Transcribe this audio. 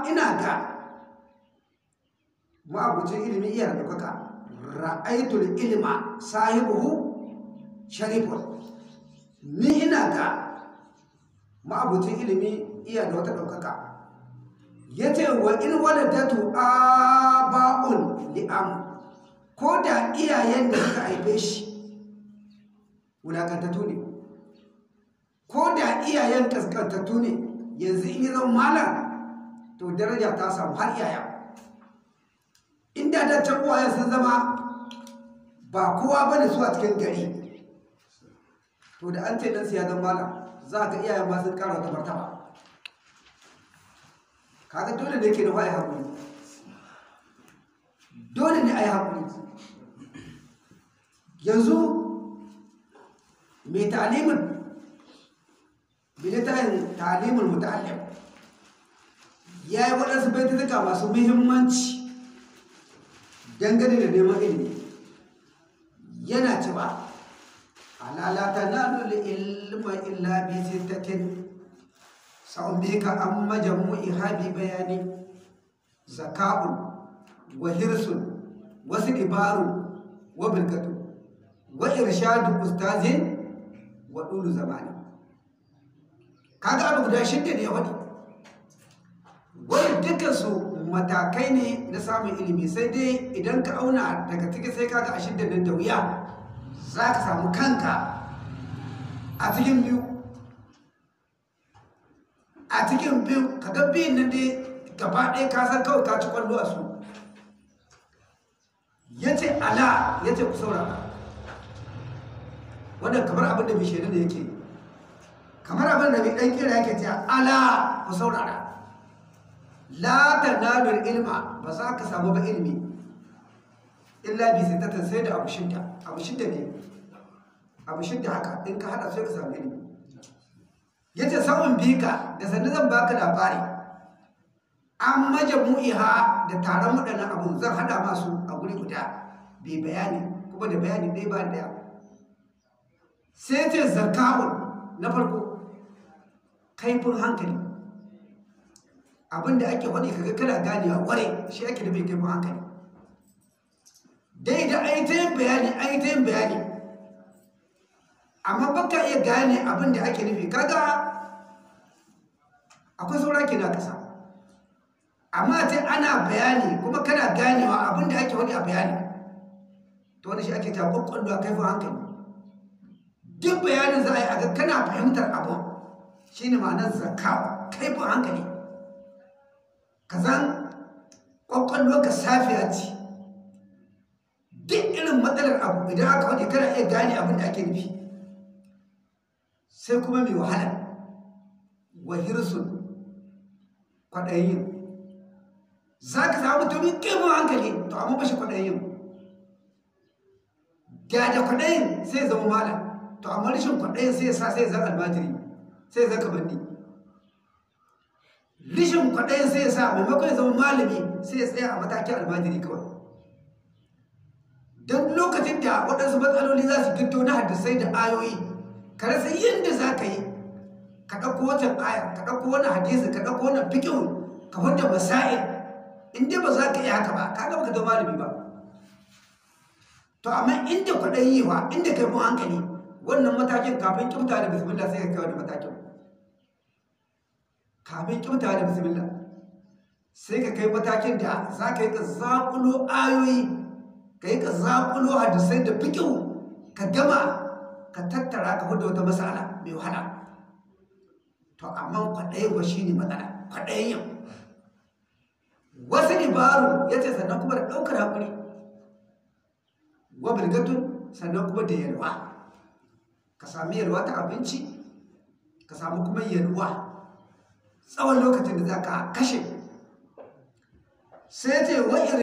ina ga ma'abucin ilimi iya da ɗaukaka. Ra'aitul ilma sahibuhu sharifun. Ni ina ga ma'abucin ilimi iya da wata ɗaukaka. Ya ce wa in waladatu aba'un li'am, ko da iyayen da suka haife shi wulakantattu ne, ko da iyayen kaskantattu ne, yanzu in yi zama malam to daraja ta samu har iyayen. Inda da can uwayen sun zama ba kowa bane su a cikin gari, to da an ce ɗansu ya zama malam za ka iyayen ma sun ƙara wata martaba. Kaga dole ne ke da ai haƙuri, dole ne a yi haƙuri. Yanzu mai ta'alimin bilitayin ta'alimin muta'allim ya yi waɗansu baitutuka masu muhimmanci dangane da neman ilimi. Yana cewa ala la tanalu ilma illa bi sittatin sa'umbika an majmu'iha bi bayani zaka'un wa hirsun wa sidibaru wa bilkatu wa irshadu ustazin wa dulu zamani. Kaga abu guda shidda ne ya faɗi, wani dukkan su matakai ne na samun ilimi. Sai dai idan ka auna daga ciki sai kaga a shidda nan da wuya za ka samu kanka a cikin biyu, a cikin biyu kaga biyun nan dai gaba ɗaya ka san kawai ka ci kwallo a su. Ya ce ala, ya ce ku saurara. Wannan kamar abin da mai shaidu da yake, kamar abin da mai ɗan kira yake cewa ala ku saurara. La tanalul ilma, ba za ka samu ba ilimi illa bi sittatin, sai da abu shidda. Abu shidda ne, abu shidda haka in ka hada sai ka samu ilimi. Yace sa'un bika, da sannu zan baka labari an majamu'iha, da taron waɗannan abun zan hada masu a guri guda bai bayani, kuma da bayani ɗaya ba ɗaya. Sai ce zaka'un, na farko kaifin hankali, abinda ake faɗi kaga kana ganewa ƙware, shi ake nufi kaifin hankali. Dai da an yi ta yin bayani, an yi ta yin bayani, amma baka iya gane abin da ake nufi, kaga akwai saura ke na ƙasa. Amma ce ana bayani kuma kana ganewa abin da ake faɗi a bayani, to wani shi ake ta ƙwaƙwalwa kaifin hankali. Duk bayanin za a yi a ga kana fahimtar abu, shine ma'anar zakawa, kaifin hankali. Ka zan ƙwaƙwalwa ka safiya ce, duk irin matsalar abu idan aka faɗi kana iya gane abin da ake nufi. Sai kuma mai wahala, wa hirsun, kwaɗayin. Za ka samu mutumin ƙimin hankali, to amma ba shi kwaɗayin. Da kwaɗayin sai zama malam, to amma rashin kwaɗayin sai sa sai zan almajiri, sai zan kamanni. Rashin kwaɗayin sai sa maimakon ya zama malami sai ya tsaya a matakin almajiri kawai. Don lokacin da waɗansu matsaloli za su gito na hadisai da ayoyi, ka rasa yadda za ka yi, ka ɗauko wancan aya, ka ɗauko wannan hadisi, ka ɗauko wannan fikihu, ka hudda masail, in dai ba za ka iya haka ba, ka ga baka zama malami ba. To amma inda kwaɗayi wa, inda kai mun hankali, wannan matakin kafin kyauta da bismillah sai ka kai wani matakin. Kafin kyauta da bismillah sai ka kai matakin da za ka yi ka zaƙulo ayoyi, ka yi ka zaƙulo hadisai da fikihu, ka gama ka tattara ka huda wata masala mai wahala. To amma kwaɗayi ba shi ne matsala, kwaɗayin yau. Wasu dabaru ya ce sannan kuma da ɗaukar haƙuri, wa bilgatun, sannan kuma da yalwa. Ka sami yalwa ta abinci, ka samu kuma yalwa tsawon lokacin da za ka kashe. Sai ce wa